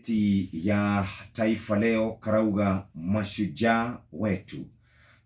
ngathĩti ya Taifa Leo karauga mashujaa wetu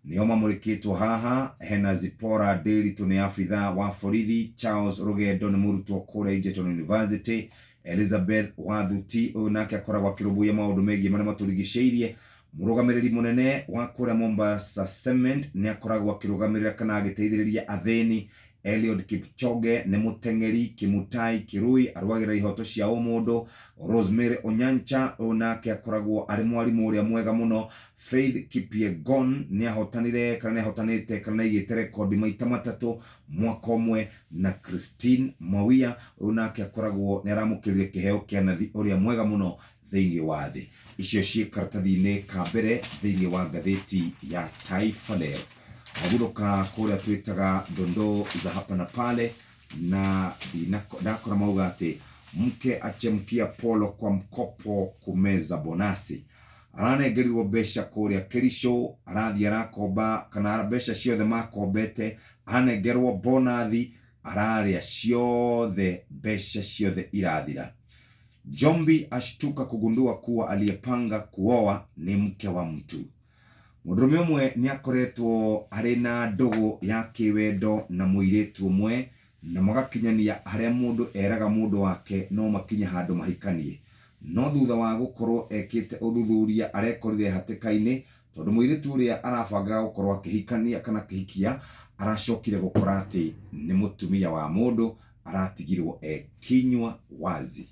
nĩo mamũrĩkĩtwo haha. Hena Zipora Ndĩritũ nĩ abithaa wa borithi, Charles Rũgendo nĩ mũrutwo kũrĩa Egerton University, Elizabeth Wathuti ũyũ nake akoragwo akĩrũmbũiya maũndũ megiĩ marĩa matũrigicĩirie. Mũrũgamĩrĩri mũnene wa kũrĩa Mombasa Cement nĩ akoragwo akĩrũgamĩrĩra kana agĩteithĩrĩria athĩni. Eliud Kipchoge nĩ mũteng'eri, Kimutai Kirui arũagĩrĩra ihoto cia ũmũndũ, Rosemary Onyancha ũyũ nake akoragwo arĩ mwarimũ ũrĩa mwega mũno, Faith Kipyegon nĩ ahotanire kana nĩ ahotanĩte kana nĩ aigĩte rekondi maita matatũ mwaka ũmwe, na Christine Mawia ũyũ nake akoragwo nĩ aramũkĩrire kĩheo kĩa nathi ũrĩa mwega mũno thĩinĩ wa thĩ. Icio ciĩ karatathi-inĩ ka mbere thĩinĩ wa ngathĩti ya Taifa Leo. Waguthũka kũrĩa twĩtaga dondoo za hapa na pale, na ndakora mauga atĩ mke achemkia polo kwa mkopo kumeza bonasi. Aranengerirwo mbeca kũrĩa Kericho, arathiĩ arakomba kana mbeca ciothe makombete anengerwo bonathi ararĩa ciothe, mbeca ciothe irathira. Jombi ashtuka kugundua kuwa aliyepanga kuoa ni mke wa mtu. Mũndũrũme ũmwe nĩ akoretwo arĩ na ndũgũ ya kĩwendo na mũirĩtu ũmwe na magakinyania harĩa mũndũ eraga mũndũ wake no makinye handũ mahikanie. No thutha wa gũkorwo ekĩte ũthuthuria arekorire hatĩka-inĩ tondũ mũirĩtu ũrĩa arabangaga gũkorwo akĩhikania kana akĩhikia aracokire gũkora atĩ nĩ mũtumia wa mũndũ aratigirwo e kinywa wazi.